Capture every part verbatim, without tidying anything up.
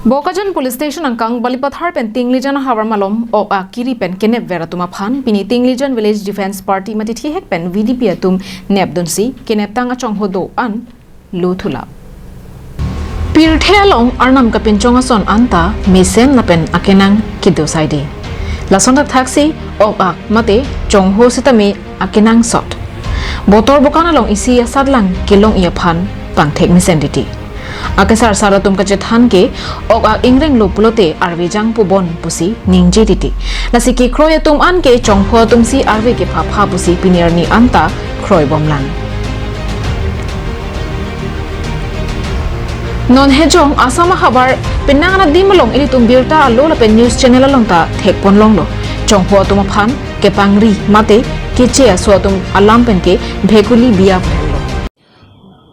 Bokajan Police Station angkang Balipathar pen Tinglijan ahavar malom ok-ak kiri pen kenepver atum aphan pini Tinglijan Village Defence Party mate thihek pen V D P atum nepdunsi keneptang achongho do-an lo thulap. Pirthe along arnam kapinchong ason anta mesen lapen akenang kedo saide. Lason thakthaksi ok-ak mate chongho sitame akenangsot. Botor bokan along isi asatlang kelong-i aphan pangthek mesen titi. Akesar sar atum kachethan ke ok-ak ingrenglo pulote arve jang pubon pusi ningje titi. Lasi kekroi atum an ke chongho atumsi arve kephapha pusi pini arni anta kroibomlang. Non hejong Assam ahavar penang anadim along ilitum birta alo lapen news channel along ta thekponlonglo. Chongho atum aphan kepangri mate keche aso atum alam pen ke Bhekuli biya phenlo.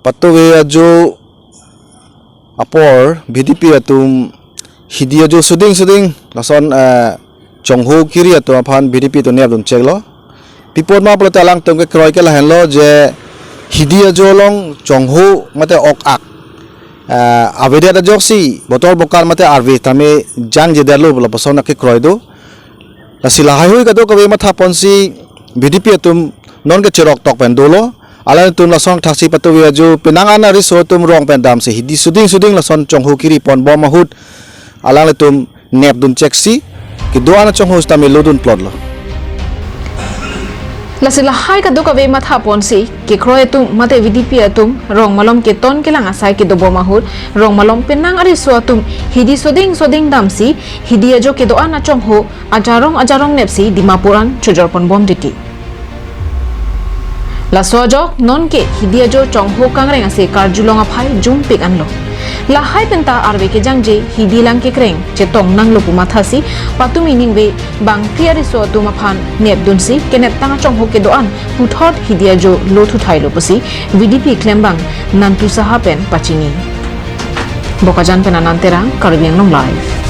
Patuve ajo apor V D P atum hidi ajo suding suding lason, eh, chongho kiri atum aphan V D P atum nepdun cheklo. Pi apot ma pulote alangtum kekroi ke lahenlo je hidi ajo along chongho mate ok-ak, eh, avedet ajoksi botor bokan mate arve tame jangjedetlo pulo lapuson kekroi do. Lasi lahai hui kadokave mathaponsi V D P atum non ke cherok tok pen dolo. Alangtum lason thaksi patuve ajo penang an ariso atum rong pen damsi hidi suding suding lason chongho kiri ponbom ahut alanglitum nepdun cheksi kedo-an achongho sitame lodun plotlo. Lasi lahai kadokave mathaponsi kekroi atum mate V D P atum rong malom keton kelang asai kedobom ahut rong malom penang ariso atum hidi suding suding damsi hidi ajo kedo-an achongho ajarong ajarong nepsi Dimapur an chojorponbom titi. Laso ajok non ke hidi ajo chongho kangreng ase karjulong aphai jumpik anlo. Lahai penta arve kejangje hidi lang kekreng chetong nanglo pu mathasi patumi ningve bangphli ariso atum aphan nepdunsi keneptang achongho kedo-an puthot hidi ajo lo thuthailo pusi V D P klembang Nantu Saha pen pachini. Bokajan pen Anand Terang, Karbi Anglong Live.